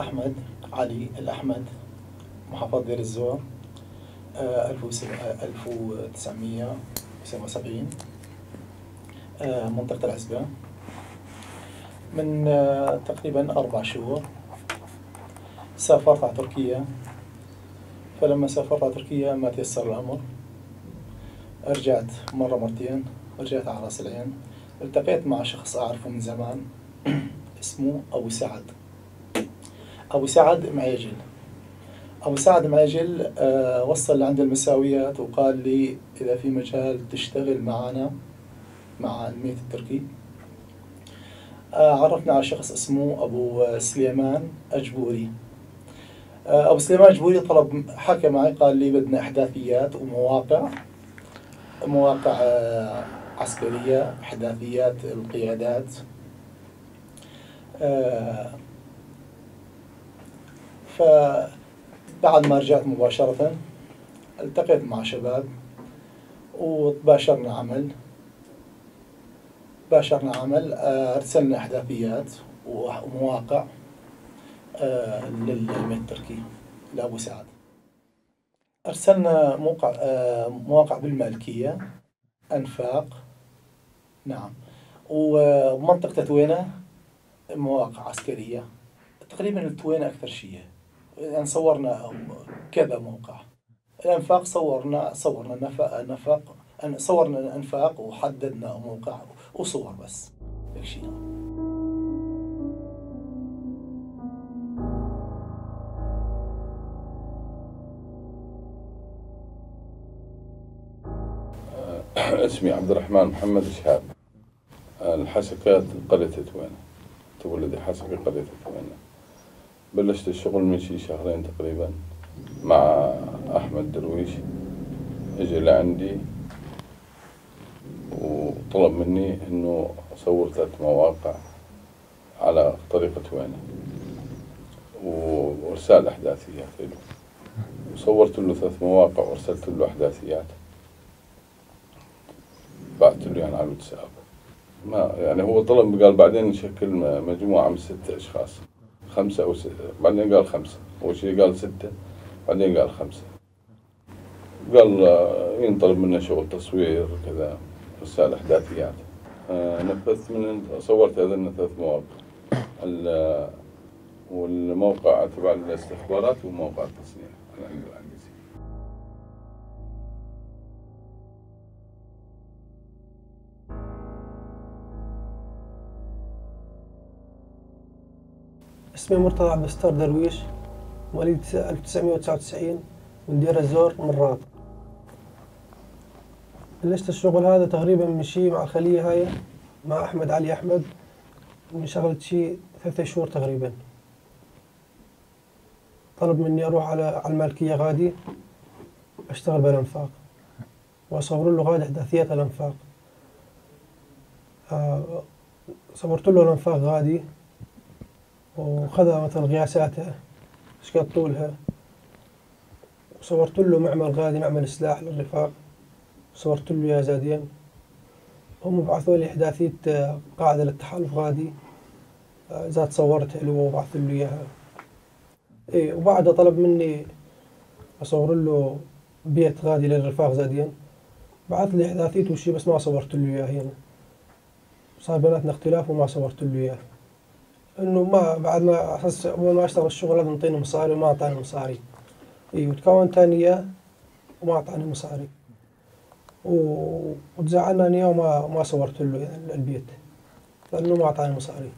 أحمد علي الأحمد، محافظة دير الزور، 1977، منطقة العزبة. من تقريبا 4 شهور سافرت على تركيا. فلما سافرت على تركيا ما تيسر الأمر، رجعت مرة مرتين، رجعت على رأس العين، التقيت مع شخص أعرفه من زمان اسمه أبو سعد، أبو سعد معيجل. أبو سعد معيجل وصل لعند المساويات وقال لي إذا في مجال تشتغل معنا مع الميت التركي. عرفنا على شخص اسمه أبو سليمان أجبوري. أبو سليمان أجبوري طلب، حكى معي قال لي بدنا إحداثيات ومواقع، مواقع عسكرية، إحداثيات القيادات. فبعد ما رجعت مباشرة التقيت مع شباب وباشرنا عمل، أرسلنا إحداثيات ومواقع للميت التركي لأبو سعد. أرسلنا مواقع بالمالكية، أنفاق، نعم، ومنطقة توينة مواقع عسكرية، تقريبا التوينة أكثر شيء، يعني صورنا كذا موقع. الأنفاق صورنا نفق، صورنا الأنفاق وحددنا موقع وصور بس هيك شيء. اسمي عبد الرحمن محمد شهاب، الحسكة قرية توينة، تولد حسكة قرية توينة. بلشت الشغل من شي شهرين تقريبا مع أحمد درويش، اجى لعندي وطلب مني انه اصور 3 مواقع على طريقة توينة وارسال احداثيات له. وصورت له 3 مواقع وارسلت له احداثيات، بعثت له يعني على الواتساب. ما يعني هو طلب، قال بعدين نشكل مجموعة من 6 اشخاص، 5 أو 6، بعدين قال 5، أول شيء قال 6 بعدين قال 5. قال ينطلب منا شغل تصوير وكذا، ارسال احداثيات. نفذت من صورت هذين 3 مواقع، والموقع تبع الاستخبارات وموقع التصنيع الانجليزي. اسمي مرتضى عبد الستار درويش، مواليد 1999 من دير الزور مرات. بلشت الشغل هذا تقريبا من شي مع الخلية هاي مع أحمد علي أحمد، من شغلة شي 3 شهور تقريبا. طلب مني أروح على المالكية غادي أشتغل بالأنفاق وأصور له غادي إحداثيات الأنفاق. صورت له الأنفاق غادي وخذها مثلا قياساتها ايش قد طولها، وصورت له معمل غادي، معمل سلاح للرفاق، صورت له يا زادين. هم بعثوا لي احداثية قاعدة للتحالف غادي، زاد صورتها له وبعثوا له اياها. ايه، وبعدها طلب مني اصور له بيت غادي للرفاق زادين، بعث لي احداثيته وشي بس ما صورت له اياه هنا. صار بيناتنا اختلاف وما صورت له اياه، انه ما بعد ما اساس اول ما اشتغل الشغل هذا انطيني مصاري وما اعطاني مصاري. اي، وتكونت انا اياه وما اعطاني مصاري، وتزعلنا انا وما صورت له يعني البيت لانه ما اعطاني مصاري.